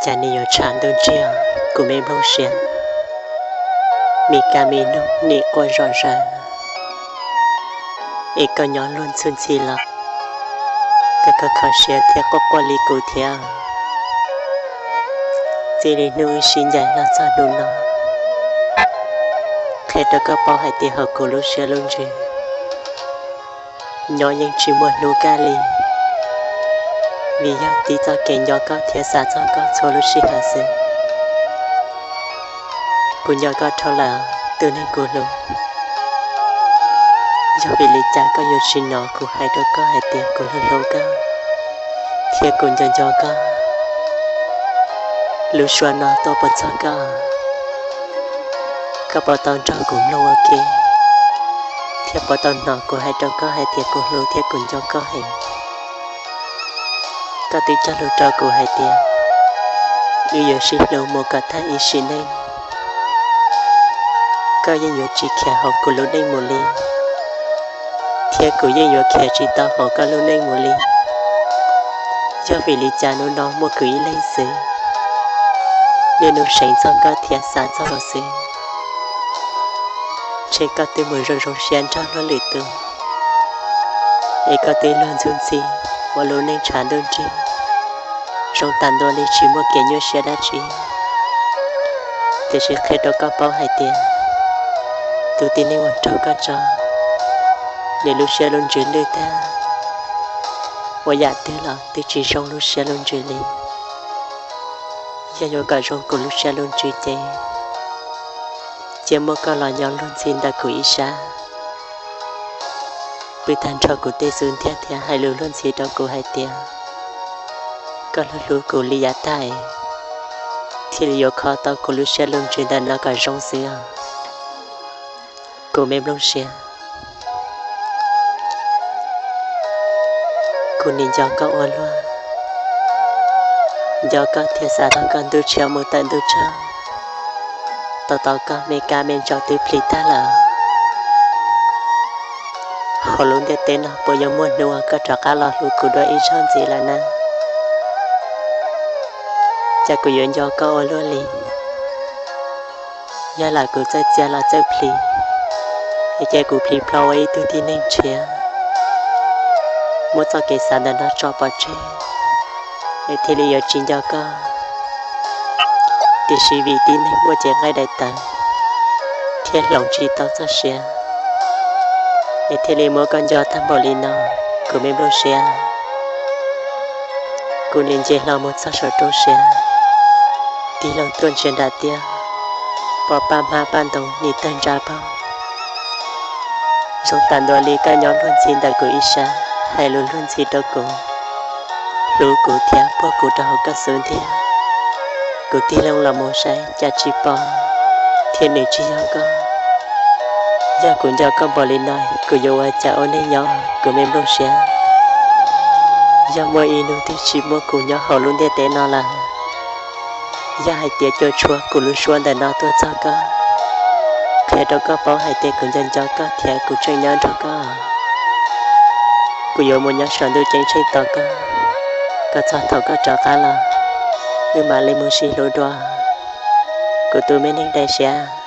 Cas nim yuav tshav ntuj ntsiag, kuv me nplooj siab, me kab me noog nim quaj zom zaws, es koj nyob luag ntxhi ntxhi los koj kho kho siab thiab quaj quaj li kuv thiab. Txij li hnub wb sib ncaim los txog hnub no, qhia rau koj paub hais tias hauv kuv lub siab lub ntsws nyob yeej tsis muaj hnub kaj li, vim yog tib txoj kev nco koj thiab xav txog koj txhua lub sij hawm xwb. Kuv nco koj dhau lawm, tus neeg kuv hlub. Yog vim li cas koj yuav tsis hnov kuv hais rau koj hais tias kuv hlub hlub koj thiab kuv nco nco koj? Lub suab no tuaj puas txog koj? Koj puas tau nrog kuv mloog ua ke thiab puas tau hnov kuv hais rau koj hais tias kuv hlub thiab kuv nco koj heev? Koj twb cog lus rau kuv hais tias wb yuav sib hlub mus kom tag ib sim neej. Koj yeej yuav tsis khiav hauv kuv lub neej mus li, thiab kuv yeej yuav khiav tsis tau hauv koj lub neej mus li. Yog vim li cas hnub no muaj kuv ib leeg xwb, niaj hnub seev txog koj thiab xav txog koj xwb? Ntshe koj twb mus zoo zoo siab nrog luag lwm tus, es koj twb luag ntxhi ntxhi ua lub neej tshav ntuj nrig, zoo tas ntua li tsis muaj kev nyuaj siab dab tsi. Tiam sis qhia rau koj paub hais tias tus tib neeg uas nrog koj tso, nws lub siab lub ntsws lwj tag ua yam twg los twb tsis zoo lub siab lub ntsws li. Yog yuav kom zoo kuv lub siab lub ntsws ces cia muab koj los nyob luag ntxhi ntawm kuv ib sab, pw tag nrho kuv tej xub ntiag thiab hais lus luag ntxhi rau kuv hais tias koj hlub hlub kuv li yav tag, thiaj li yuav kho tau kuv lub siab lub ntsws ntawm no kom zoo xwb os. Kuv me nplooj siab, kuv nim nco koj ua luaj, nco koj thiab xav txog koj ntuj tshiab mus tawm ntuj tsaug, tau tau koj me kab me ntsaum twb plhis tag lawm. Hauv lub ntiaj teb no puas yuav muaj hnub uas koj rov qab los hlub kuv dua ib zaug ntxiv lawm na? Cas kuv yuav nco koj ua luaj li? Yog lam kuv txawj txia los txawj plhis, es cia kuv plhis plho ua ib tug tib neeg ntshiab, muab txoj kev xav ntawm no tso pov tseg, es thiaj li yuav tsis nco koj. Tiam sis vim tib neeg muaj cev nqaij daim tawv thiab hloov tsis tau txoj sia, es thiaj li muab koj nco tag npaum li no, kuv me nplooj siab. Kuv nim nce hlo mus txog saum roob siab, tig loo tuaj ntsia nram tiaj, pom paj hmab paj ntoo nim tawg ntsa paug. Zoo tas ntua li koj nyob luag ntxhi ntawm kuv ib sab, hais lus luag ntxhi rau kuv, hlub kuv thiab puag kuv rau hauv koj xub ntiag. Kuv tig loo los mus saib cas tsis pom, thiab nws tsis yog koj. Yog kuv nco koj npaum li no, kuv yuav ua cas ua neej nyob, kuv me nplooj siab? Yog muaj ib hnub twg tsis muaj kuv nyob hauv lub ntiaj teb no lawm, yog hais tias cua tshuab kuv lub suab ntawm no tuaj txog koj, qhia rau koj paub hais tias kuv nco nco koj thiab kuv tseem nyob nrog koj, kuv yuav mus nyob saum ntuj ceeb tsheej tos koj. Kom txog thaum koj rov qab los, wb mam li mus sib hlub dua, kuv tus me neeg daim siab.